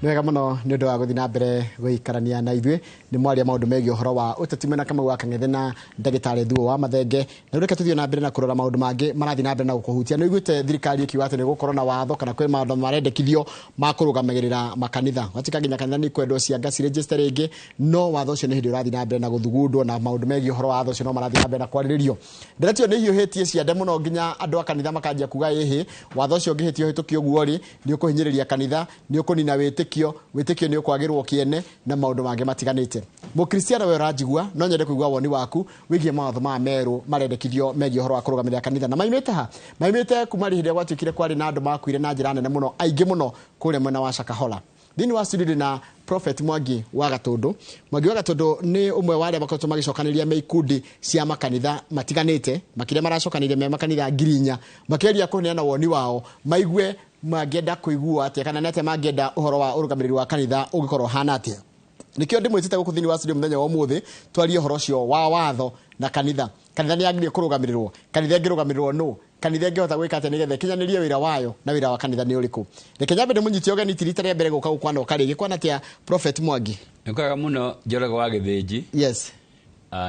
Nĩ wega mũno nĩ ũndũ wa gũthiĩ na mbere gũikarania na ithuĩ. Nĩ mwaria maũndũ megiĩ ũhoro wa ũteti mwena Kamau wa Kang'ethe na ndagĩtarĩ Thuo wa Mathenge. Na rĩu reke tũthiĩ na mbere na kũrora maũndũ mangĩ marathiĩ na mbere na gũkũhutia. Nĩ ũiguĩte thirikari ĩkiuga atĩ nĩ gũkorwo na watho kana kwĩ maũndũ marendekithio ma kũrũgamagĩrĩra makanitha. Gwatuĩka nginya kanitha nĩ ikwendwo cianga ciregister rĩngĩ, no watho ũcio nĩ hĩndĩ ũrathiĩ na mbere na gũthugundwo na maũndũ megiĩ ũhoro wa watho ũcio no marathiĩ na mbere na kwarĩrĩrio. Ndeto ĩyo nĩ ĩhiũhĩtie ciande mũno nginya andũ a kanitha makanjia kuga ĩhĩ, watho ũcio ũngĩhĩtio ũhĩtũkio ũguo rĩ, nĩ ũkũhinyĩrĩria kanitha, nĩ ũkũnina wĩtĩkio, wĩtĩkio nĩ ũkwagĩrwo kĩene na maũndũ mangĩ matiganĩte. Mũkristiano we ũranjigua, no nyende kũigua woni waku wĩgiĩ mawatho maya merũ marendekithio megiĩ ũhoro wa kũrũgamĩrĩra kanitha. Na maimĩte ha? Maimĩte kuma hĩndĩ ĩrĩa gwatuĩkire kwarĩ na andũ makuire na njĩra nene mũno, aingĩ mũno kũrĩa mwena wa Shakahola. Thĩinĩ wa studio ndĩ na Prophet Mwangi wa Gatũndũ. Mwangi wa Gatũndũ nĩ ũmwe wa arĩa makoretwo magĩcokanĩrĩria me ikundi cia makanitha matiganĩte, makĩria maracokanĩrĩria me makanitha 4,000, makĩgeria kũneana woni wao, maigue mangĩenda kũiguo atĩa kana nĩ atĩa mangĩenda ũhoro wa ũrũgamĩrĩri wa kanitha ũngĩkorwo ũhana atĩa. Nĩkĩo ndĩmwĩtĩte gũkũ thĩinĩ wa studio mũthenya wa ũmũthĩ twarie ũhoro ũcio wa watho na kanitha. Kanitha nĩ yagĩrĩire kũrũgamĩrĩrwo, kanitha ĩngĩrũgamĩrĩrwo nũ, kanitha ĩngĩhota gwĩka atĩa nĩgetha ĩkinyanĩrie wĩra wayo na wĩra wa kanitha nĩ ũrĩkũ. Reke nyambe ndĩmũnyitie ũgeni, ti rita rĩa mbere gũka gũkũ anoka rĩngĩ. Kwana atĩa Prophet Mwangi? Nĩ kwega mũno Njoroge wa Gĩthĩnji. Yes.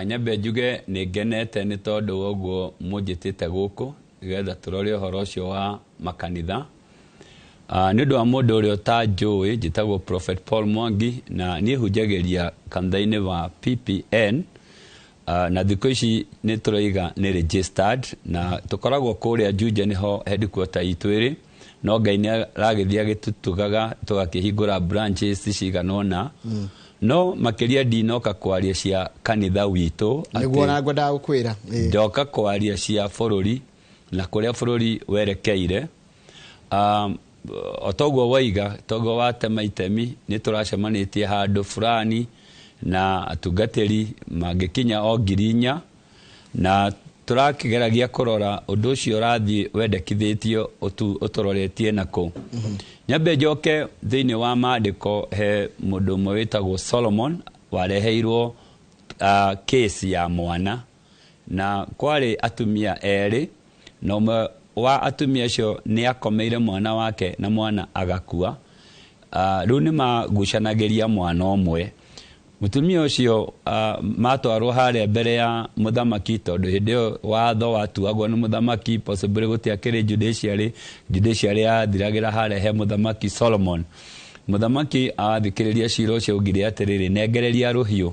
Nyambe njuge nĩ ngenete nĩ tondũ wa ũguo mũnjĩtĩte gũkũ nĩgetha tũrore ũhoro ũcio wa makanitha. Nĩ ũndũ wa mũndũ ũrĩa ũtanjũĩ, njĩtagwo Prophet Paul Mwangi na niĩ hunjagĩria kanitha-inĩ wa PPN. Na thikũ ici nĩ tũroiga nĩ registered na tũkoragwo kũrĩa Juja nĩho headquarter itũ ĩrĩ, no Ngai nĩ aragĩthiĩ agĩtũtugaga tũgakĩhingũra branches cigana ũna. No makĩria ndinoka kwaria cia kanitha witũ, nĩguo ona ngwendaga gũkwĩra. Ndoka kwaria cia bũrũri na kũrĩa bũrũri werekeire. O toguo waiga, toguo watema itemi, nĩ tũracemanĩtie handũ fulani na atungatĩri mangĩkinya o 4,000, na tũrakĩgeragia kũrora ũndũ ũcio ũrathiĩ wendekithĩtio ũtũroretie nakũ. Nyambe njoke thĩinĩ wa maandĩko he mũndũ ũmwe wĩtagwo Solomon wareheirwo case ya mwana, na kwarĩ atumia erĩ, na ũmwe wa atumia acio nĩ akomeire mwana wake na mwana agakua. Rĩu nĩ magucanagĩria mwana ũmwe. Mũtumia ũcio matwarwo harĩa mbere ya mũthamaki, tondũ hĩndĩ ĩyo watho watuagwo nĩ mũthamaki, possibly gũtiakĩrĩ judiciary, judiciary yathiragĩra harĩa he mũthamaki Solomon. Mũthamaki athikĩrĩria cira ũcio augire atĩrĩrĩ, nengereria rũhiũ.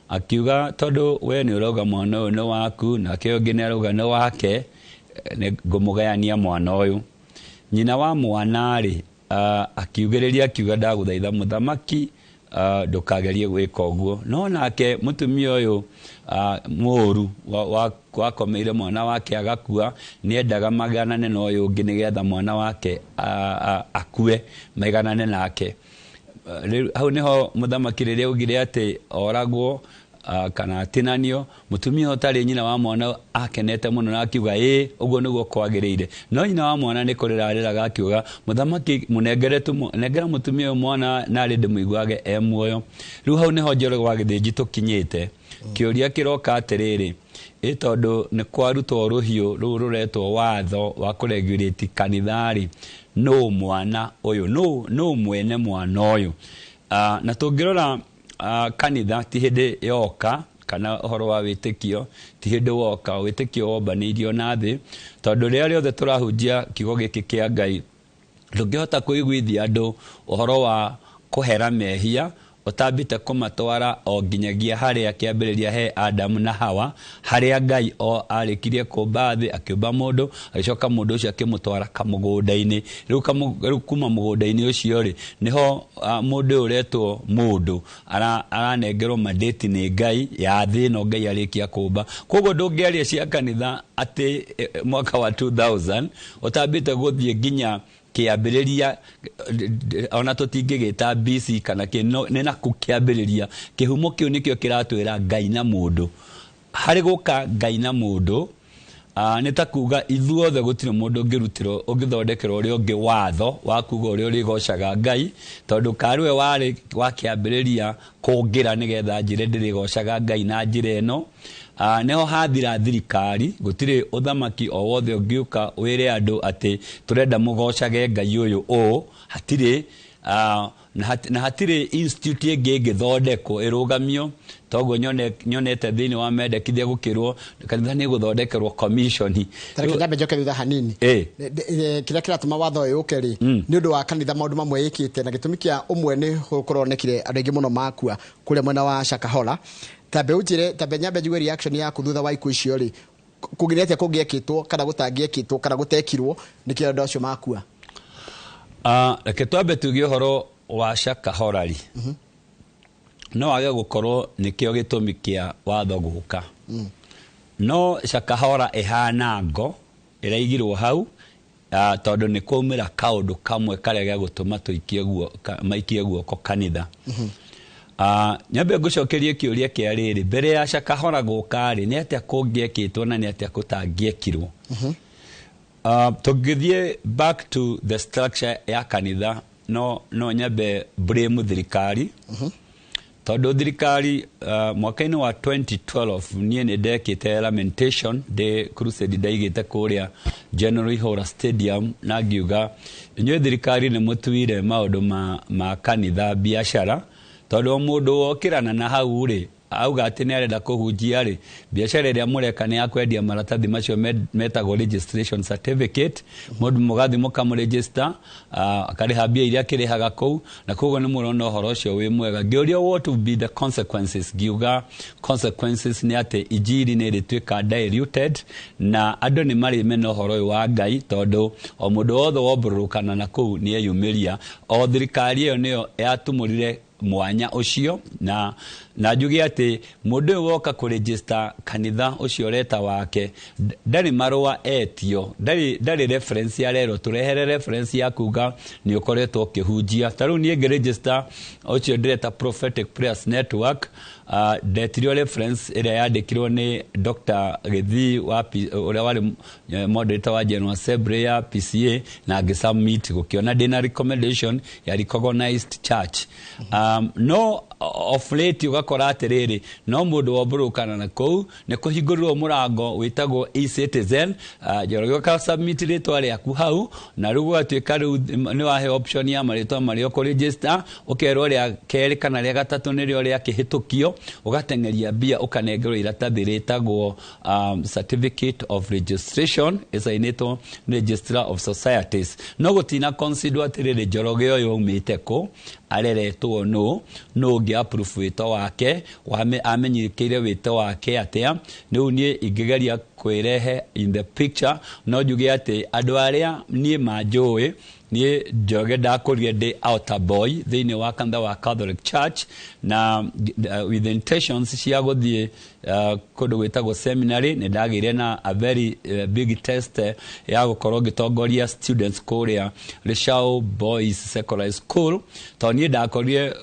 Akiuga tondũ we nĩ ũrauga mwana ũyũ nĩ waku, nake ũngĩ nĩ arauga nĩ wake, nĩ ngũmũgayania mwana ũyũ. Nyina wa mwana rĩ, akiugĩrĩria akiuga ndagũthaitha mũthamaki, ndũkagerie gwĩka ũguo. No nake mũtumia ũyũ mũũru wakomeire mwana wake agakua, nĩendaga maganane na ũyũ ũngĩ nĩgetha mwana wake akue maiganane nake. Rĩu hau nĩho mũthamaki rĩrĩa augire atĩ oragwo kana atinanio, mũtumia ũtarĩ nyina wa mwana akenete mũno na akiuga ĩĩ ũguo nĩguo kwagĩrĩire. No nyina wa mwana nĩ kũrĩra arĩraga akiuga mũthamaki mũnengere tu, nengera mũtumia ũyũ mwana narĩ ndĩmũiguage e muoyo. Rĩu hau nĩho Njoroge wa Gĩthĩnji tũkinyĩte. Kĩũria kĩroka atĩrĩrĩ, ĩ tondũ nĩ kwarutwo rũhiũ rũu rũretwo watho wa kũregulate kanitha rĩ, nũ mwana ũyũ, nũ mwene mwana ũyũ? Na tũngĩrora kanitha ti hĩndĩ yoka, kana ũhoro wa wĩtĩkio ti hĩndĩ woka, wĩtĩkio wombanĩirio na thĩ, tondũ rĩrĩa rĩothe tũrahunjia kiugo gĩkĩ kĩa Ngai, ndũngĩhota kũiguithia andũ ũhoro wa kũhera mehia ũtambĩte kũmatwara o nginyagia harĩa kĩambĩrĩria he Adamu na Hawa, harĩa Ngai o arĩkirie kũmba thĩ, akĩũmba mũndũ, agĩcoka mũndũ ũcio akĩmũtwara kamũgũnda-inĩ. Rĩu kuma mũgũnda-inĩ ũcio rĩ, nĩho mũndũ ũyũ ũretwo mũndũ aranengerwo mandate nĩ Ngai ya thĩ ĩno Ngai arĩkia kũmba. Koguo ndũngĩaria cia kanitha atĩ mwaka wa 2000 ũtambĩte gũthiĩ nginya kĩambĩrĩria, ona tũtingĩgĩta BC kana kĩ, no, nĩ naku kĩambĩrĩria. Kĩhumo kĩu nĩkĩo kĩratwĩra Ngai na mũndũ. Harĩ gũka Ngai na mũndũ, nĩ ta kuga ithuothe gũtirĩ mũndũ ũngĩrutĩrwo, ũngĩthondekerwo ũrĩa ũngĩ watho wa kuga ũrĩa ũrĩgocaga Ngai, tondũ karĩ we warĩ wa kĩambĩrĩria kũngĩra nĩgetha njĩre ndĩrĩgocaga Ngai na njĩra ĩno. Nĩho hathira thirikari, gũtirĩ ũthamaki o wothe ũngĩũka wĩre andũ atĩ tũrenda mũgocage Ngai ũyũ ũũ, hatirĩ. Na hatirĩ institute ĩngĩ ĩngĩthondekwo ĩrũgamio toguo nyonete thĩinĩ wa mendekithia gũkĩrwo kanitha nĩ gũthondekerwo commission. Tareke nyambe njoke thutha hanini. Kĩrĩa kĩratũma watho ũyũ ũke rĩ, nĩ ũndũ wa kanitha maũndũ mamwe ĩkĩte, na gĩtũmi kĩa ũmwe nĩ kũronekire andũ aingĩ mũno makua kũrĩa mwena wa Shakahola. Tambe ũnjĩre, tambe nyambe njigue reaction yaku thutha wa ikuũ icio rĩ, kũngĩrĩ atĩa kũngĩekĩtwo kana gũtangĩekĩtwo kana gũtekirwo nĩkĩo andũ acio makua? Reke twambe tuge ũhoro wa Shakahola rĩ, no wage gũkorwo nĩkĩo gĩtũmi kĩa watho gũka. No Shakahola ĩhana ngo ĩraigirwo hau, tondũ nĩ kwaumĩra kaũndũ kamwe karĩa gegũtũma tũikie maikie guoko kanitha. Nyambe ngũcokerie kĩũria kĩa rĩrĩ, mbere ya Shakahola gũka rĩ, nĩ atĩa kũngĩekĩtwo na nĩ atĩa gũtangĩekirwo? Tũngĩthiĩ back to the structure ya kanitha, no nyambe blame thirikari. Tondũ thirikari, mwaka-inĩ wa 2012 niĩ nĩ ndekĩte lamentation ndĩ crusade ndaigĩte kũrĩa General Ihora Stadium, na ngiuga inyuĩ thirikari nĩ mũtuire maũndũ ma kanitha biacara, tondũ o mũndũ wokĩrana na hau rĩ auga atĩ nĩ arenda kũhunjia rĩ, biacara ĩrĩa mũreka nĩ ya kwendia maratathi macio metagwo registration certificate. Mũndũ mũgathiĩ mũkamũregister, akarĩha mbia iria akĩrĩhaga kũu, na koguo nĩ mũrona ũhoro ũcio wĩ mwega. Ngĩũria what will be the consequences, ngiuga consequences nĩ atĩ injiri nĩ ĩrĩtuĩka diluted na andũ nĩ marĩmena ũhoro ũyũ wa Ngai, tondũ o mũndũ wothe wombũrũrũkana na kũu nĩ eyumĩria. O thirikari ĩyo nĩyo yatumũrire mwanya ũcio, na njuge atĩ mũndũ ũyũ woka kũregister kanitha ũcio ũreta wake ndarĩ marũa etio, ndarĩ reference arerwo tũrehere reference ya kuga nĩ ũkoretwo ũkĩhunjia. Ta rĩu niĩ ngĩregister ũcio ndĩreta Prophetic Prayers Network, ndetirio reference ĩrĩa yandĩkirwo nĩ Dr. Gĩthii wa ũrĩa warĩ moderator wa General Assembly ya PCA, na ngĩsubmit gũkĩona ndĩna recommendation ya recognized church. No of late ũgakora atĩrĩrĩ, no mũndũ wombũrũkana na kũu nĩ kũhingũrirwo mũrango wĩtagwo eCitizen, Njoroge ũka submit rĩtwa rĩaku hau, na rĩu gũgatuĩka rĩu nĩ wahe option ya marĩtwa marĩa ũkũregister, ũkerwo rĩa kerĩ kana rĩa gatatũ nĩrĩo rĩakĩhĩtũkio, ũgateng'eria mbia ũkanengerwo iratathi rĩtagwo certificate of registration ĩcainĩtwo nĩ Registrar of Societies. No gũtina consider atĩrĩrĩ, Njoroge ũyũ aumĩte kũ, areretwo nũ, nũ ũngĩ approve wĩto wake, amenyekĩire wĩto wake atĩa. Rĩu niĩ ingĩgeria kwĩrehe in the picture, no njuge atĩ andũ arĩa niĩ manjũĩ, niĩ Njoroge ndakũrire ndĩ altar boy thĩinĩ wa kanitha wa Catholic Church, na with the intentions cia gũthiĩ kũndũ gwĩtagwo seminary. Nĩ ndagĩire na a very big test ya gũkorwo ngĩtongoria students kũrĩa Leshau Boys Secondary School, tondũ niĩ ndakorire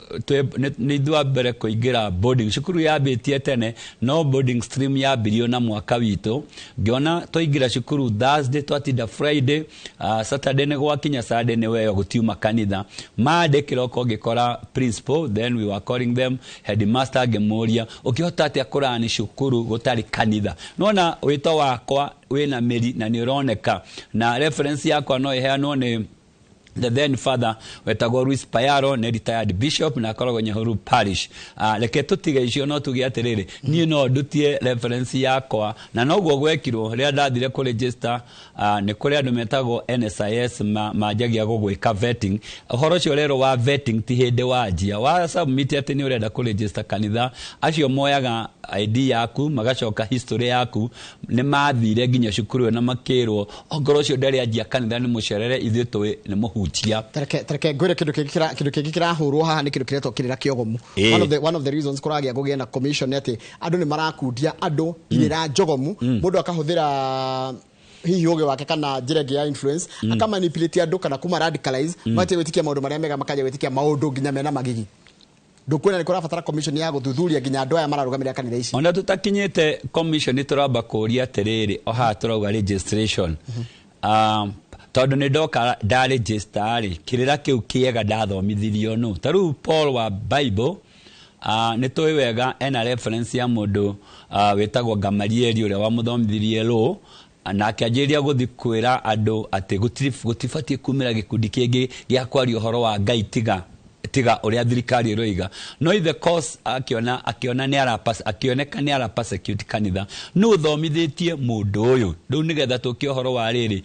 nĩ ithuĩ a mbere kũingĩra boarding. Cukuru yambĩtie tene, no boarding stream yambirio na mwaka witũ. Ngĩona twaingĩra cukuru Thursday, twatinda Friday, Saturday nĩ gwakinya, Sunday nĩ weyo gũtiuma kanitha. Monday kĩroko ngĩkora principal, then we were calling them headmaster, ngĩmũria ũkĩhota atĩa kũrani cukuru gũtarĩ kanitha. Nona wĩto wakwa wĩna mĩri na nĩ ũroneka, na reference yakwa no ĩheanwo nĩ the then father wetagwo Luis Payaro, nĩ retired bishop na akoragwo Nyahururu parish. Reke tũtige icio, no tuge atĩrĩrĩ, niĩ no ndutie reference yakwa, na noguo gwekirwo rĩrĩa ndathire kũ register. Nĩ kũrĩ andũ metagwo NSIS manjagia gũgwĩka vetting. Ũhoro ũcio rero wa vetting ti hĩndĩ wanjia wa submit atĩ nĩ ũrenda kũ register kanitha, acio moyaga ID yaku magacoka history yaku. Nĩ mathire nginya cukuru ĩyo na makĩrwo ongorwo ũcio ndarĩ anjia kanitha nĩ mũcerere, ithuĩ tũĩ nĩ mũhunjia. Tareke ngwĩre kĩndũ kĩngĩ kĩrahũrwo haha nĩ kĩndũ kĩretwo kĩrĩra kĩogomu. One of the reasons kũragĩa kũgĩa na commission nĩ atĩ andũ nĩ marakundia andũ irĩra njogomu, mũndũ akahũthĩra hihi ũgĩ wake kana njĩra ĩngĩ ya influence akamanipulate andũ kana kuma radicalize, matige gwĩtĩkia maũndũ marĩa mega, makaja gwĩtĩkia maũndũ nginya mena magigi. Ndũkuona nĩ kũrabatara commission ya gũthuthuria nginya andũ aya mararũgamĩrĩra kanitha ici? Ona tũtakinyĩte commission, tũramba kũria atĩrĩrĩ, o haha tũrauga registration, tondũ nĩ ndoka ndaregister rĩ, kĩrĩra kĩu kĩega ndathomithirio nũ? Ta rĩu Paul wa Bible, nĩ tũĩ wega ena reference ya mũndũ wĩtagwo Gamalieli ũrĩa wamũthomithirie law, na akĩanjĩrĩria gũthiĩ kwĩra andũ atĩ gũtibatiĩ kumĩra gĩkundi kĩngĩ gĩa kwaria ũhoro wa Ngai tiga Tiga ũrĩa thirikari ĩroiga, no in the course akiona akiona nĩ ara akĩoneka nĩ ara persecute kanitha. Nũ ũthomithĩtie mũndũ ũyũ rĩu nĩgetha tũke ũhoro wa rĩrĩ,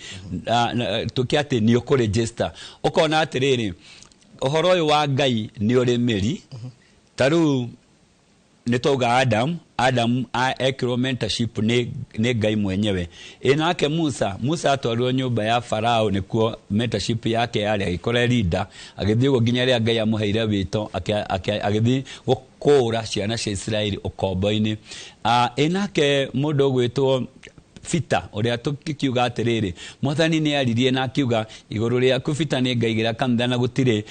tũke atĩ nĩ ũkũregister, ũkona atĩrĩrĩ, ũhoro ũyũ wa Ngai nĩ ũrĩ mĩri. Ta rĩu nĩ twauga Adam ekĩrwo mentorship nĩ Ngai mwenyewe. Ĩ nake Musa atwarirwo nyũmba ya Farao, nĩkuo mentorship yake yarĩ, agĩkora leader, agĩthiĩ ũguo nginya rĩrĩa Ngai amũheire wĩto, agĩthiĩ gũkũũra ciana cia Isiraeli ũkombo-inĩ. Ĩ nake mũndũ ũgwĩtwo Peter, ũrĩa tũkiuga atĩrĩrĩ, Mwathani nĩ aririe na akiuga, igũrũ rĩaku Peter nĩ ngaigĩra kanitha na gũtirĩ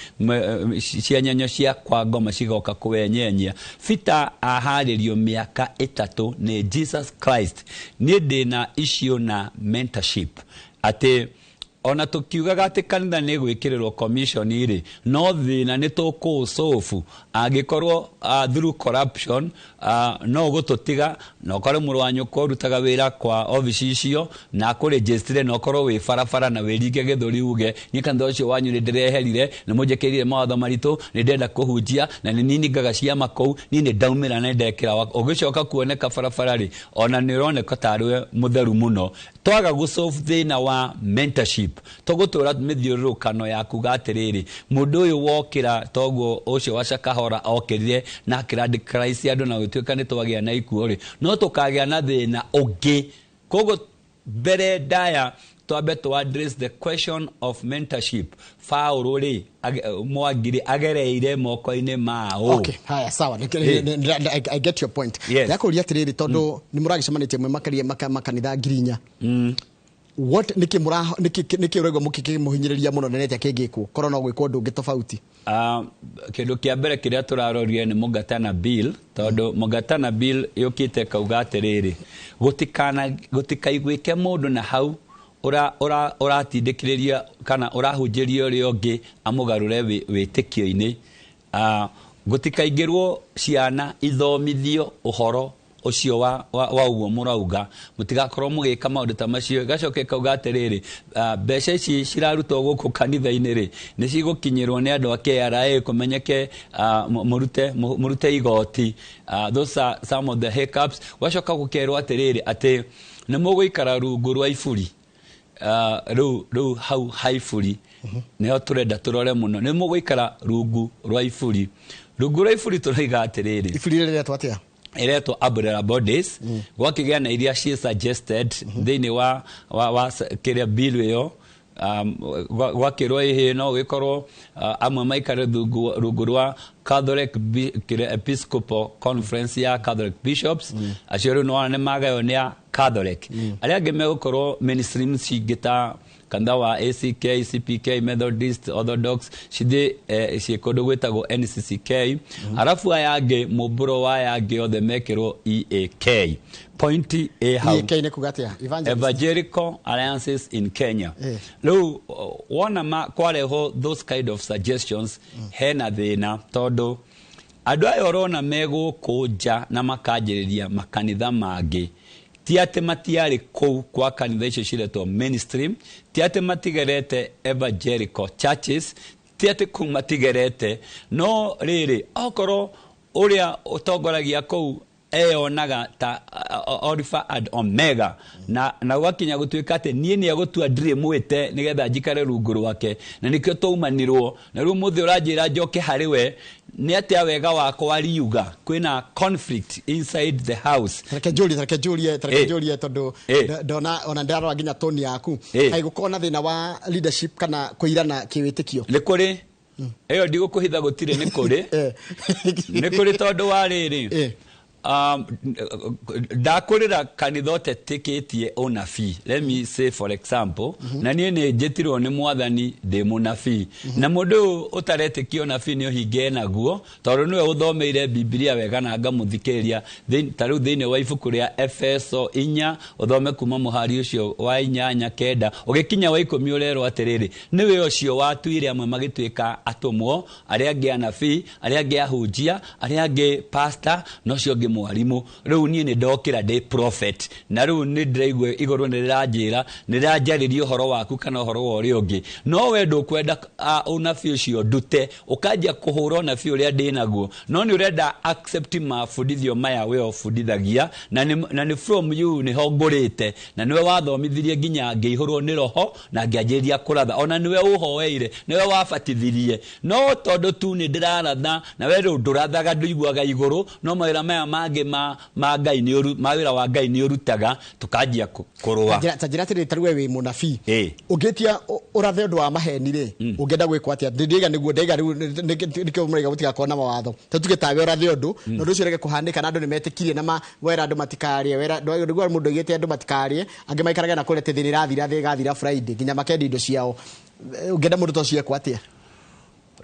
cienyenyo cia kwa ngoma cigoka kũwenyenyia. Peter aharĩrio mĩaka 3 nĩ Jesus Christ. Niĩ ndĩna issue na mentorship, atĩ ona tũkiugaga atĩ kanitha nĩ gwĩkĩrĩrwo commission rĩ, no thĩna nĩ tũkũũcobu angĩkorwo through corruption, no ũgũtũtiga na ũkorwo mũrũ wa nyũkwa ũrutaga wĩra kwa obici icio na akũrĩnjĩstire, na ũkorwo wĩ barabara na wĩringe gĩthũri uge, niĩ kanitha ũcio wanyu nĩ ndĩreherire, nĩ mũnjĩkĩrire mawatho maritũ, nĩ ndĩrenda kũhunjia na nĩ niningaga ciama kũu, niĩ nĩ ndaumĩra na nĩ ndekĩra. Ũgĩcoka kuoneka barabara rĩ, ona nĩ ũroneka tarĩ we mũtheru mũno. Twaga gũsolve thĩna wa mentorship, tũgũtũra mĩthiũrũrũkano ya kuga atĩrĩrĩ, mũndũ ũyũ wokĩra toguo ũcio wa Shakahola okĩrire na akĩradicalize andũ na gũtuĩka nĩ twagĩa na ikuũ rĩ, no tũkagĩa na thĩna ũngĩ. Koguo mbere ndaya twambe to address the question of mentorship. Paũlũ rĩ, Mwangi agereire moko-inĩ mao. Okay, haya, sawa. I get your point. Yes. Ndakũria atĩrĩrĩ, tondũ nĩ mũragĩcemanĩtie mwĩ makaria makanitha 4,000, what nĩkĩ mũra nĩkĩ ũraigua mũkĩmũhinyĩrĩria mũno, na nĩ atĩa kĩngĩkwo korwo no gwĩkwo ũndũ ũngĩ tofauti? Kĩndũ kĩa mbere kĩrĩa tũrarorire nĩ Mungatana Bill, tondũ Mungatana Bill yũkĩte kauga atĩrĩrĩ, gũtikaiguĩke mũndũ na hau ũratindĩkĩrĩria kana ũrahunjĩria ũrĩa ũngĩ amũgarũre wĩtĩkio-inĩ. Gũtikaingĩrwo ciana ithomithio ũhoro ũcio wa ũguo mũrauga, mũtigakorwo mũgĩka maũndũ ta macio. Ĩgacoka ĩkauga atĩrĩrĩ, mbeca ici cirarutwo gũkũ kanitha-inĩ rĩ, nĩ cigũkinyĩrwo nĩ andũ a KRA, kũmenyeke, mũrute igoti. Those are some of the hiccups. Gwacoka gũkerwo atĩrĩrĩ, atĩ nĩ mũgũikara rungu rwa iburi. Rĩu hau ha iburi nĩho tũrenda tũrore mũno. Nĩ mũgũikara rungu rwa iburi. Rungu rwa iburi tũroiga atĩrĩrĩ, Iburi rĩrĩ rĩretwo atĩa? Ĩretwo umbrella bodies. Gwakĩgĩa na iria ci suggested thĩinĩ wa kĩrĩa bill ĩyo, gwakĩrwo ĩhĩ no gĩkorwo amwe maikare rungu rwa Catholic kĩrĩa Episcopal Conference ya Catholic Bishops. Acio rĩu nĩwona nĩ magaywo nĩ a Catholic. Arĩa angĩ megũkorwo mainstream cingĩ ta kanitha wa ACK, CPK, Methodist, Orthodox, cithiĩ ciĩ kũndũ gwĩtagwo NCCK. Arabu aya angĩ, mũmbũro wa aya angĩ othe mekĩrwo EAK. Point ĩ hau. EAK nĩ kuga atĩa? Evangelist? Evangelical Alliances in Kenya. Rĩu wona kwarehwo those kind of suggestions, hena thĩna, tondũ andũ aya ũrona me gũkũ nja na makanjĩrĩria makanitha mangĩ, ti atĩ matiarĩ kũu kwa kanitha icio ciretwo mainstream, ti atĩ matigerete evangelical churches, ti atĩ kũu matigerete, no rĩrĩ, okorwo ũrĩa ũtongoragia kũu eyonaga ta Alpha and Omega, na gwakinya gũtuĩka atĩ niĩ nĩ egũtua ndirĩ mwĩte nĩgetha njikare rungu rwake, na nĩkĩo twaumanirwo, na rĩu mũthĩ ũranjĩra njoke harĩ we nĩ atĩa? Wega wakwa riuga kwĩna conflict inside the house. Reke njũrie tondũ ndona ona ndĩrarora nginya toni yaku, kaĩ gũkorwo na thĩna wa leadership kana kũirana kĩwĩtĩkio? Nĩ kũrĩ ĩyo, ndigũkũhitha, gũtirĩ, nĩ kũrĩ. Nĩ kũrĩ, tondũ wa rĩrĩ, ndakũrĩra kanitha ũtetĩkĩtie ũnabii. Let me say for example, na niĩ nĩ njĩtirwo nĩ Mwathani ndĩ mũnabii, na mũndũ ũyũ ũtaretĩkia ũnabii nĩ ũhinge naguo, tondũ nĩwe ũthomeire Bibilia wega na ngamũthikĩrĩria. Ta rĩu thĩinĩ wa ibuku rĩa Efeso 4, ũthome kuma mũhari ũcio wa 8, 9, ũgĩkinya wa 10, ũrerwo atĩrĩrĩ, nĩwe ũcio watuire amwe magĩtuĩka atũmwo, arĩa angĩ anabii, arĩa angĩ ahunjia, arĩa angĩ pastor, na ũcio ũngĩ mwarimũ, rĩu niĩ nĩ ndokĩra ndĩ prophet, na rĩu nĩ ndĩraigua igũrũ nĩ rĩranjĩra, nĩ rĩranjarĩria ũhoro waku kana ũhoro wa ũrĩa ũngĩ, no we ndũkwenda ũnabii ũcio ndute, ũkanjia kũhũra ũnabii ũrĩa ndĩnaguo, no nĩ ũrenda accept mabundithio maya we ũbundithagia, na nĩ from you nĩho ngũrĩte, na nĩwe wathomithirie nginya ngĩihũrwo nĩ roho na ngĩanjĩrĩria kũratha, ona nĩwe ũhoeire, nĩwe wabatithirie, no tondũ tu nĩ ndĩraratha na we rĩu ndũrathaga, ndũiguaga igũrũ, no mawĩra maya mangĩ ma Ngai nĩ mawĩra wa Ngai nĩ ũrutaga, tũkanjia kũrũa. Ta njĩra atĩrĩrĩ, ta rĩu we wĩ mũnabii, ũngĩtia ũrathe ũndũ wa maheni rĩ, ũngĩenda gwĩkwo atĩa? Ndĩiga nĩguo, ndaiga rĩu nĩkĩo mũraiga gũtigakorwo na mawatho. Ta tuge tawe ũrathe ũndũ, na ũndũ ũcio ũrege kũhanĩka, na andũ nĩ metĩkirie na wera andũ matikarĩe, wera ndũigua mũndũ oigĩte andũ matikarĩe, angĩ maikarage na kũrĩa atĩ thĩ nĩĩrathira, thĩ ĩgathira Friday, nginya makendia indo ciao. Ũngĩenda mũndũ ta ũcio ekwo atĩa?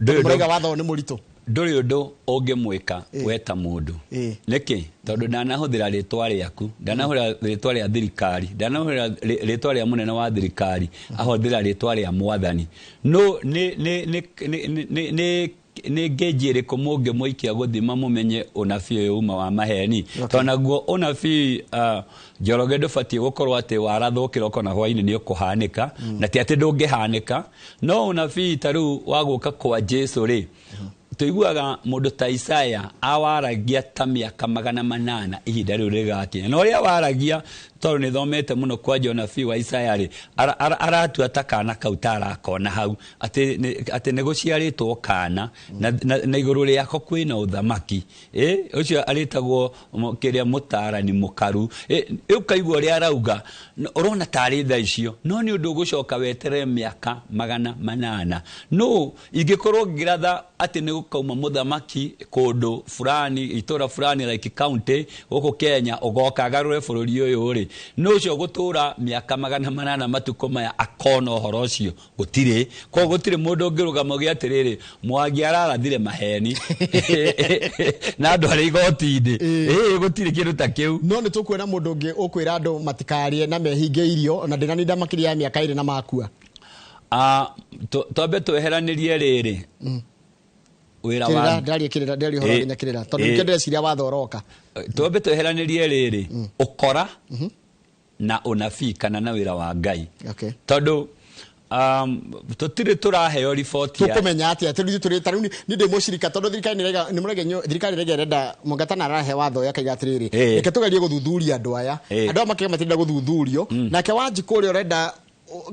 Mũraiga watho nĩ mũritũ. Ndũrĩ ũndũ ũngĩmwĩka we ta mũndũ. Nĩkĩ? Tondũ ndanahũthĩra rĩtwa rĩaku, ndanahũthĩra rĩtwa rĩa thirikari, ndanahũthĩra rĩtwa rĩa mũnene wa thirikari, ahũthĩra rĩtwa rĩa mwathani. No nĩ nĩ nĩ nĩ nĩ nĩ ngĩnji ĩrĩkũ mũngĩmũikia gũthima mũmenye ũnabii ũyũ uma wa maheni? Tondũ naguo ũnabii Njoroge ndũbatiĩ gũkorwo atĩ warathwo kĩroko na hwainĩ nĩ ũkũhanĩka, na ti atĩ ndũngĩhanĩka, no ũnabii ta rĩu wa gũka kwa Jesu rĩ, tũiguaga mũndũ ta Isaya awaragia ta mĩaka 800 ihinda rĩu rĩgakinya, na ũrĩa waragia tondũ nĩ thomete mũno kwanja ũnabii wa Isaya rĩ, aratua ta kana kau ta arakona hau atĩ nĩ gũciarĩtwo kana na igũrũ rĩako kwĩna ũthamaki, ũcio arĩtagwo kĩrĩa mũtaarani mũkaru, ũkaigua ũrĩa arauga ũrona tarĩ thaa icio, no nĩ ũndũ ũgũcoka weterere mĩaka 800. No ingĩkorwo ngĩratha atĩ nĩ gũkauma mũthamaki kũndũ fulani, itũra fulani like county gũkũ Kenya, ũgoka agarũre bũrũri ũyũ rĩ, no ũcio gũtũra mĩaka 800 matukũ maya akona ũhoro ũcio gũtirĩ. Koguo gũtirĩ mũndũ ũngĩrũgama ũgĩ atĩrĩrĩ, Mwangi ararathire maheni na andũ arĩa igoti-inĩ, gũtirĩ kĩndũ ta kĩu. No nĩ tũkuona mũndũ ũngĩ ũkwĩra andũ matikarĩe na mehinge irio, na ndĩraninda makĩria ya mĩaka 2 na makua. Twambe tweheranĩrie rĩrĩ wĩra wa ndĩraria kĩrĩra, ndĩraria ũhoro nginya kĩrĩra, tondũ nĩkĩo ndĩreciria watho ũroka. Twambe tweheranĩrie rĩrĩ ũkora na ũnabii kana na wĩra wa Ngai, tondũ tũtirĩ tũraheo riboti ya tũkũmenya atĩa tũrĩ tũrĩ ta rĩu nĩ ndĩ mũcirika, tondũ thirikari nĩ nĩ mũrege thirikari nĩ ĩrenda Mũngatana arahe watho yakaiga atĩrĩrĩ, reke tũgerie gũthuthuria andũ aya, andũ aya makĩga matirenda gũthuthurio, nake Wanjikũ ũrĩa ũrenda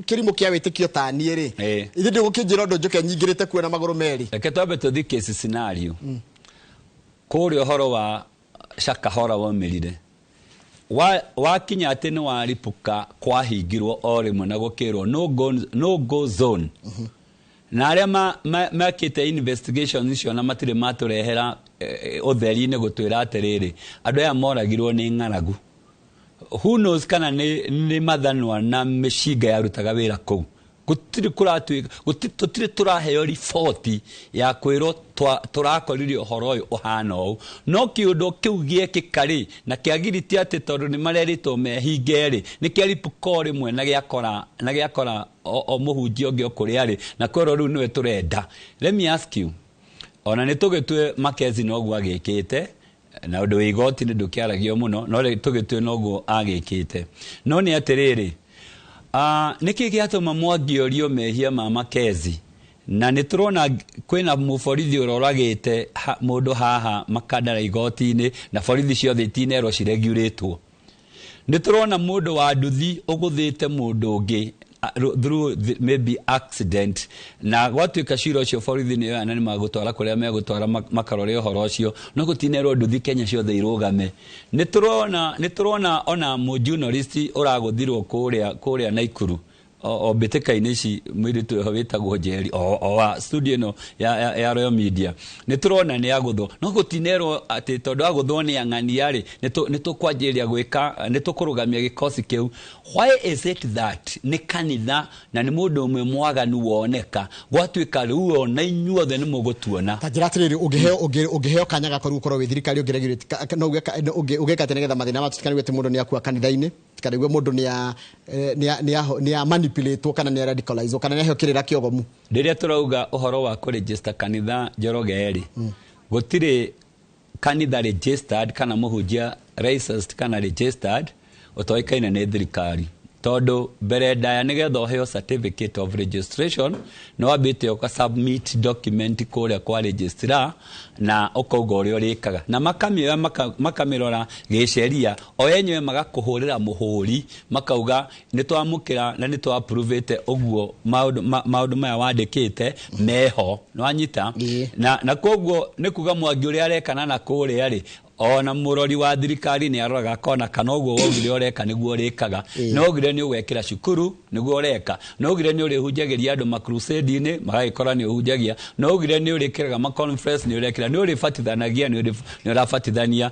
kĩrimũ kĩa wĩtĩkio ta niĩ rĩ, ithuĩ ndĩgũkĩnjĩra ũndũ njũke nyingĩrĩte kuo na magũrũ merĩ. Reke twambe tũthiĩ case scenario. Kũrĩa ũhoro wa Shakahola waumĩrire, wakinya atĩ nĩ waripũka, kwahingirwo o rĩmwe na gũkĩrwo no go zone. Na arĩa mekĩte investigation icio na matirĩ matũrehera ũtheri-inĩ gũtwĩra atĩrĩrĩ, andũ aya moragirwo nĩ ng'aragu. Who knows kana nĩ mathanwa na mĩcinga yarutaga wĩra kũu. Gũtirĩ kũratuĩka, tũtirĩ tũraheo riboti ya kwĩrwo tũrakorire ũhoro ũyũ ũhana ũũ. No kĩũndũ kĩu gĩekĩka rĩ, na kĩagiritie atĩ tondũ nĩ marerĩtwo mehinge rĩ, nĩ kĩaripũka o rĩmwe na gĩakora, na gĩakora o mũhunjia ũngĩ o kũrĩa arĩ, na kwĩrwo rĩu nĩwe tũrenda. Let me ask you, ona nĩ tũgĩtue Makezi noguo agĩkĩte, na ũndũ wa igoti nĩ ndũkĩaragio mũno, no rĩ tũgĩtue noguo agĩkĩte. No nĩ atĩrĩrĩ, nĩkĩ gĩatũma Mwangi orio mehia ma Makezi? Na nĩ tũrona kwĩna mũborithi ũroragĩte mũndũ haha Makandara igoti-inĩ, na borithi ciothe itinerwo ciregurĩtwo. Nĩ tũrona mũndũ wa nduthi ũgũthĩte mũndũ ũngĩ through maybe accident, na gwatuĩka cira ũcio borithi nĩ yoya na nĩ magũtwara kũrĩa megũtwara makarore ũhoro ũcio, no gũtinerwo nduthi Kenya ciothe irũgame. Nĩ tũrona ona mũjournalist ũragũthirwo kũrĩa Naikuru, o mbĩtĩka-inĩ ici mũirĩtu ũyũ wĩtagwo Njeri, o wa studio ĩno ya Royal Media, nĩ tũrona nĩ agũthwo, no gũtinerwo atĩ tondũ agũthwo nĩ ang'ania rĩ, nĩ tũkwanjĩrĩria gwĩka, nĩ tũkũrũgamia gĩkosi kĩu. Why is it that nĩ kanitha na nĩ mũndũ ũmwe mwaganu woneka, gwatuĩka rĩu ona inyuothe nĩ mũgũtuona? Ta njĩra atĩrĩrĩ, ũngĩheo kanya gako rĩu ũkorwo wĩ thirikari ũngĩregulate, no ũgĩka atĩ nĩgetha mathĩna matutikane atĩ mũndũ nĩ akua kanitha-inĩ, tikanaigue mũndũ nĩ a manipulate kana nĩ radicalize kana nĩ aheo kĩrĩra kĩogomu. Rĩrĩa tũrauga ũhoro wa kũregister kanitha Njoroge rĩ, gũtirĩ kanitha registered kana mũhunjia licensed kana registered ũtoĩkaine nĩ thirikari, tondũ mbere ndaya nĩgetha ũheo certificate of registration nĩ wambĩte ũka submit document kũrĩa kwa registrar na ũkauga ũrĩa ũrĩkaga, na makamĩoya makamĩrora gĩceria o enyewe, magakũhũrĩra mũhũri, makauga nĩ twamũkĩra na nĩ twa-approvĩte ũguo maũndũ maya wandĩkĩte meho. Nĩ wanyita? Ĩĩ. Na koguo nĩ kuga Mwangi ũrĩa arekana na kũrĩa rĩ, ona mũrori wa thirikari nĩ aroraga akona kana ũguo waugire ũreka nĩguo ũrĩkaga. Nĩ waugire nĩ ũgwekĩra cukuru, nĩguo ũreka. Nĩ waugire nĩ ũrĩhunjagĩria andũ macrusade-inĩ, magagĩkora nĩ ũhunjagia. Nĩ waugire nĩ ũrĩkĩraga maconference, nĩ ũrekĩra. Nĩ ũrĩbatithanagia, nĩ ũrabatithania.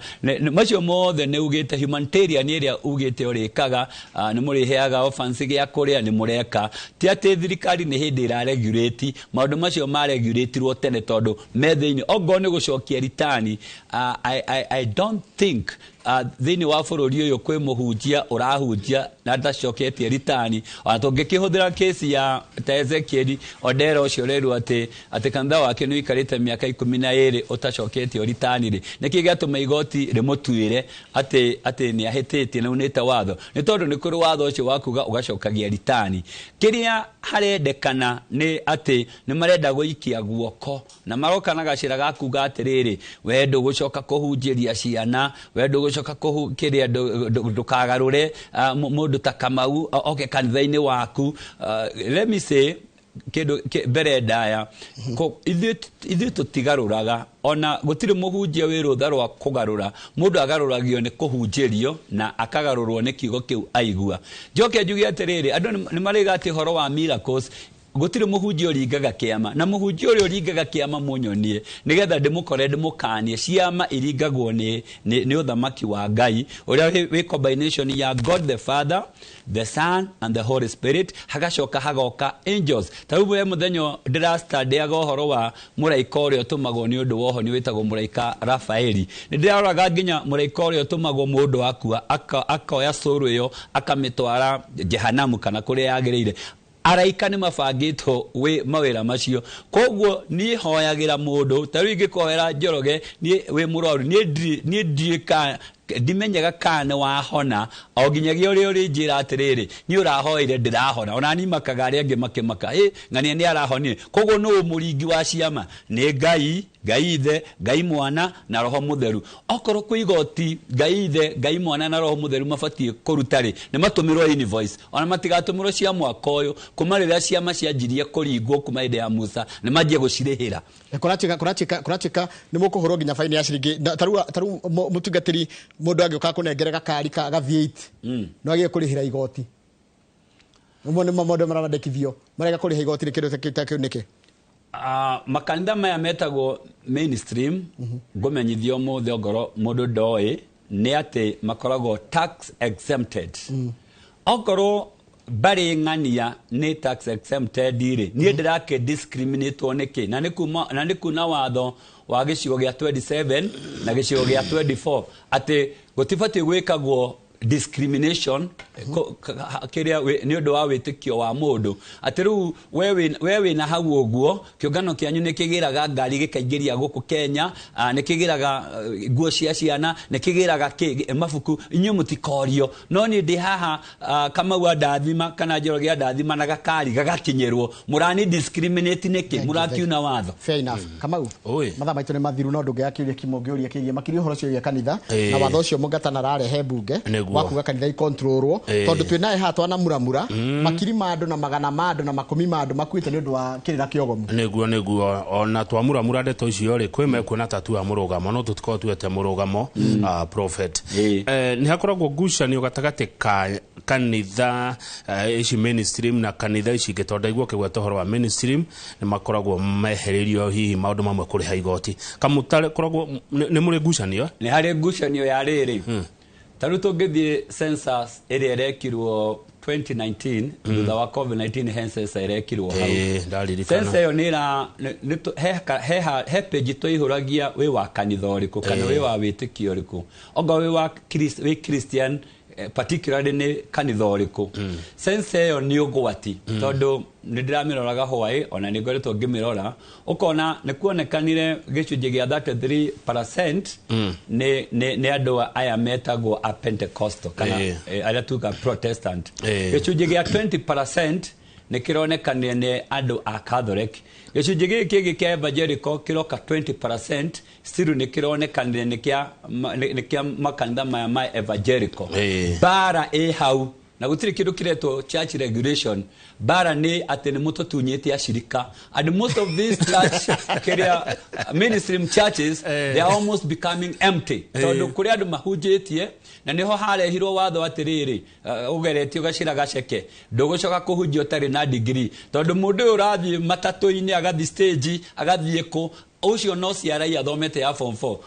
Macio mothe nĩ ugĩte. Humanitarian ĩrĩa ugĩte ũrĩkaga, nĩ mũrĩheaga orphans gĩa kũrĩa, nĩ mũreka. Ti atĩ thirikari nĩ hĩndĩ ĩraregulate maũndũ macio, maregulatirwo tene tondũ me thĩinĩ. Ongorwo nĩ gũcokia ritani, I don't think thĩinĩ wa bũrũri ũyũ kwĩ mũhunjia ũrahunjia na ndacoketie ritani. Ona tũngĩkĩhũthĩra kesi ya ta Ezekiel Odero ũcio ũrerwo atĩ kanitha wake nĩ ũikarĩte mĩaka 12 ũtacoketio ritani rĩ, nĩkĩ gĩatũma igoti rĩmũtuĩre atĩ nĩ ahĩtĩtie na unĩte watho? Nĩ tondũ nĩ kũrĩ watho ũcio wa kuga ũgacokagia ritani. Kĩrĩa harendekana nĩ atĩ nĩ marenda gũikia guoko na maroka na gacĩra ga kuga atĩrĩrĩ, we ndũgũcoka kũhunjĩria ciana, we ndũgũcoka kĩrĩa, ndũkagarũre mũndũ ta Kamau oke kanitha-inĩ waku. Let me say kĩndũ mbere ndaya, ithuĩ tũtigarũraga, ona gũtirĩ mũhunjia wĩ rũtha rwa kũgarũra mũndũ. Agarũragio nĩ kũhunjĩrio na akagarũrwo nĩ kiugo kĩu aigua. Njoke njuge atĩrĩrĩ, andũ nĩ marĩga atĩ ũhoro wa miracles, gũtirĩ mũhunjia ũringaga kĩama, na mũhunjia ũrĩa ũringaga kĩama mũnyonie nĩgetha ndĩmũkore ndĩmũkanie. Ciama iringagwo nĩ ũthamaki wa Ngai ũrĩa wĩ combination ya God the Father, the Son and the Holy Spirit, hagacoka hagoka angels. Ta rĩu we mũthenya ndĩrastandiaga ũhoro wa mũraika ũrĩa ũtũmagwo nĩ ũndũ wa ũhoni wĩtagwo mũraika Rafaeli, nĩ ndĩraroraga nginya mũraika ũrĩa ũtũmagwo mũndũ akua akoya cũrũ ĩyo akamĩtwara jehanamu kana kũrĩa yagĩrĩire. Araika nĩ mabangĩtwo wĩ mawĩra macio. Koguo niĩ hoyagĩra mũndũ, ta rĩu ingĩkũhoera Njoroge, niĩ wĩ mũrwaru, niĩ ndiũĩ ka ndimenyaga kana nĩ wahona o nginyagia ũrĩa ũrĩnjĩra atĩrĩrĩ, niĩ ũrahoeire ndĩrahona. Ona niĩ makaga, arĩa angĩ makĩmaka, ĩ ng'ania nĩ arahonire. Koguo nũ mũringi wa ciama? Nĩ Ngai, Ngai Ithe, Ngai Mwana na Roho Mũtheru. Okorwo kwĩ igoti Ngai Ithe, Ngai Mwana na Roho Mũtheru mabatiĩ kũruta rĩ, nĩ matũmĩrwo invoice, ona matigatũmĩrwo cia mwaka ũyũ. Kuma rĩrĩa ciama cianjirie kũringwo kuma hĩndĩ ya Musa, nĩ manjie gũcirĩhĩra. Kũratuĩka nĩ mũkũhũrwo nginya baini ya ciringi tarĩu mũtungatĩri, mũndũ angĩũka kũnengere gakari ka ga V8 no agĩe kũrĩhĩra igoti. Ũmwe nĩ maũndũ marandĩkithio marega kũrĩha igoti nĩ kĩndũ ta kĩu nĩkĩ? Makanitha maya metagwo mainstream, ngũmenyithio ũmũthĩ ongorwo mũndũ ndoĩ, nĩ atĩ makoragwo tax exempted. Okorwo mbarĩ ng'ania nĩ tax exempted rĩ, niĩ ndĩrakĩ discriminatwo nĩkĩ? Na nĩ kuna watho wa gĩcigo gĩa 27 na gĩcigo gĩa 24 atĩ gũtibatiĩ gwĩkagwo discrimination kĩrĩa nĩ ũndũ wa wĩtĩkio wa mũndũ, atĩ rĩu we wĩna hau ũguo kĩũngano kĩanyu nĩ kĩgĩraga ngari gĩkaingĩria gũkũ Kenya, nĩ kĩgĩraga nguo cia ciana, nĩ kĩgĩraga mabuku, inyuĩ mũtikorio, no niĩ ndĩ haha, Kamau andathima kana Njoroge andathima na gakari gagakinyĩrwo, mũrani discriminate nĩkĩ? Mũrakiuna watho. Fair enough. Kamau, Oi. mathaa maitũ nĩ mathiru, no ndũngĩaga kĩũria kĩmwe ũngĩũria kĩgiĩ makĩria ũhoro ũcio wĩgiĩ kanitha Ĩĩ. na watho ũcio Mũngatana ararehe mbunge Nĩguo. wa kuga kanitha ikontrolwo, Ĩĩ. tondũ twĩ naye haha twanamuramura makiri ma andũ na magana ma andũ na makũmi ma andũ makuĩte nĩ ũndũ wa kĩrĩra kĩogomu. Nĩguo ona twamuramura ndeto icio rĩ, kwĩ mekuona ta tuoya mũrũgamo, no tũtikorwo tuete mũrũgamo, prophet. Ĩĩ. Nĩ hakoragwo ngucanio gatagatĩ ka kanitha ici mainstream na kanitha ici ingĩ, tondũ ndaigua ũkĩgweta ũhoro wa mainstream nĩ makoragwo mehereirio hihi maũndũ mamwe, kũrĩha igoti kamũtarĩ nĩ mũrĩ ngucanio, eh? Nĩ harĩ ngucanio ya rĩrĩ, ta rĩu tũngĩthiĩ census ĩrĩa ĩrekirwo 2019 thutha wa COVID-19, he census ĩrekirwo hau. Ĩĩ, ndaririkana. Census ĩyo nĩ ĩra nĩ he page tũihũragia wĩ wa kanitha ũrĩkũ kana wĩ wa wĩtĩkio ũrĩkũ. Ongorwo wĩ wa wĩ Christian. particularly nĩ kanitha ũrĩkũ. Sense ĩyo nĩ ũgwati, tondũ nĩ ndĩramĩroraga hwaĩ, ona nĩ ngoretwo ngĩmĩrora, ũkona nĩ kuonekanire gĩcunjĩ gĩa 33% nĩ andũ aya metagwo a Pentecostal kana arĩa tuga Protestant. Gĩcunjĩ gĩa 20% nĩ kĩronekanire nĩ andũ a Catholic. Gĩcunjĩ gĩkĩ kĩngĩ kĩa Evangelical kĩroka 20%, still nĩ kĩronekanire nĩ kĩa makanitha maya ma Evangelical. Bara ĩ hau, na gũtirĩ kĩndũ kĩretwo church regulation. Bara nĩ atĩ nĩ mũtũtunyĩte acirika, and most of these church kĩrĩa mainstream churches, they are almost becoming empty, tondũ kũrĩ andũ mahunjĩtie, na nĩho harehirwo watho atĩrĩrĩ, ũgeretio gacĩra gaceke, ndũgũcoka kũhunjia ũtarĩ na degree, tondũ mũndũ ũyũ ũrathiĩ matatũ-inĩ, agathiĩ stage, agathiĩ kũ, ũcio no ciarai athomete ya form 4,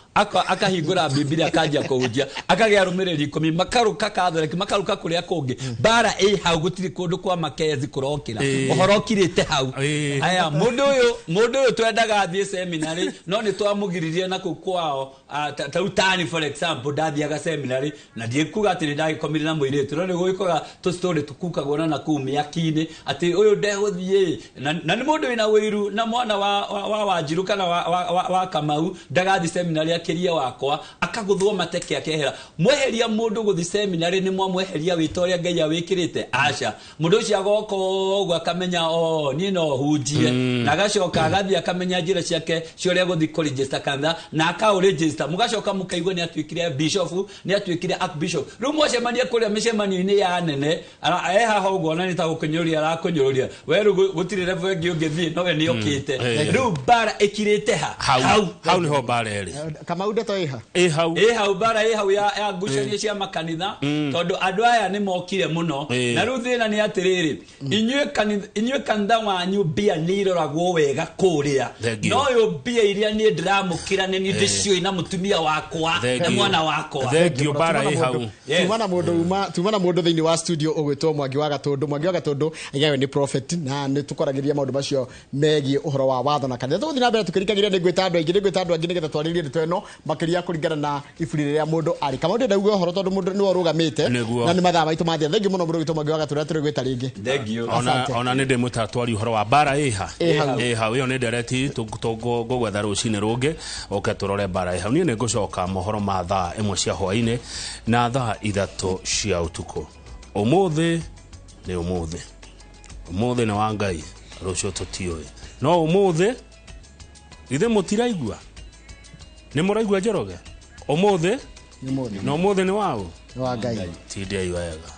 akahingũra Bibilia, akanjia kũhunjia, akagĩa arũmĩrĩri 10, makarũka Catholic, makarũka kũrĩa kũngĩ. Bara ĩ hau, gũtirĩ kũndũ kwa makezi kũrokĩra. Ũhoro ũkirĩte hau. Aya, mũndũ ũyũ twendaga athiĩ seminary, no nĩ twamũgiririe na kũu kwao. Ta rĩu tani, for example, ndathiaga seminary, na ndiĩkuga atĩ nĩ ndagĩkomire na mũirĩtu, no nĩ gũgĩkoga tũstory tũkukagwo na nakũu mĩaki-inĩ atĩ ũyũ ndegũthiĩ, na nĩ mũndũ wĩna ũiru na mwana wa Wanjiru kana wa Kamau ndagathi seminary akĩria wakwa, akagũthwo mateke akehera. Mweheria mũndũ gũthi seminary, nĩ mwamweheria wĩta ũrĩa Ngai awĩkĩrĩte? Aca. Mũndũ ũcio agoka ũguo akamenya, o niĩ no hunjie, na agacoka agathiĩ akamenya njĩra ciake cia ũrĩa gũthiĩ kũregister kanitha, na akaũregister, mũgacoka mũkaigua nĩ atuĩkire bishop, nĩ atuĩkire archbishop. Rĩu mwacemania kũrĩa mĩcemanio-inĩ ya nene, e haha ũguo, na nĩ ta gũkũnyũrũria arakũnyũrũria we. Rĩu gũtirĩ level ĩngĩ ũngĩthiĩ, no we nĩ okĩte. Rĩu mbara ĩkirĩte ha? Hau. Hau niho mbara ĩrĩ. Kamau, ndeto ĩha? Ĩ hau. Ĩ hau, mbara ĩ hau ya ngucanio cia makanitha, tondũ andũ aya nĩ mokire mũno. Na rĩu thĩna nĩ atĩrĩrĩ, inyuĩ kanitha wanyu mbia nĩ iroragwo wega kũrĩa. Thank you. No ũyũ mbia iria niĩ ndĩramũkĩra nĩ niĩ ndĩciũĩ na mũtumia wakwa Thank na you. mwana wakwa. Thank you, mbara ĩ hau. Yes. Tuma na mũndũ thĩinĩ wa studio ũgwĩtwo Mwangi wa Gatũndũ. Mwangi wa Gatũndũ aigawe nĩ prophet, na nĩ tũkoragĩria maũndũ macio megiĩ ũhoro wa watho na kanitha. Tũgũthiĩ na mbere tũkĩrikagĩria, nĩ ngwĩta andũ aingĩ nĩgetha twarĩrie ndeto ĩno makĩria kũringana na iburi rĩrĩa mũndũ arĩ. Kamau, ndĩrenda uge ũhoro tondũ mũndũ nĩwe ũrũgamĩte. Nĩguo. Na nĩ mathaa maitũ mathia. Thengiũ mũno mũndũ ũgwĩtwo Mwangi wa Gatũndũ, tũrĩ gwĩta rĩngĩ. Thank you. Ona Asante. ona nĩ ndĩmwĩta twari ũhoro wa mbara ĩha. Ĩ hau. Ĩ hau, ĩyo nĩ ndereti ngũgwetha rũcinĩ rũngĩ ũke tũrore mbara ĩ hau. Niĩ nĩ ngũcoka mohoro ma thaa 1 cia hwaĩ-inĩ na thaa 3 cia ũtukũ. Ũmũthĩ nĩ ũmũthĩ, ũmũthĩ nĩ wa Ngai, rũciũ tũtiũĩ, no ũmũthĩ ithe mũtiraigua, nĩ mũraigua Njoroge, ũmũthĩ Nĩ mũthĩ. Na ũmũthĩ nĩ waũ? Nĩ wa Ngai. Tindiai wega.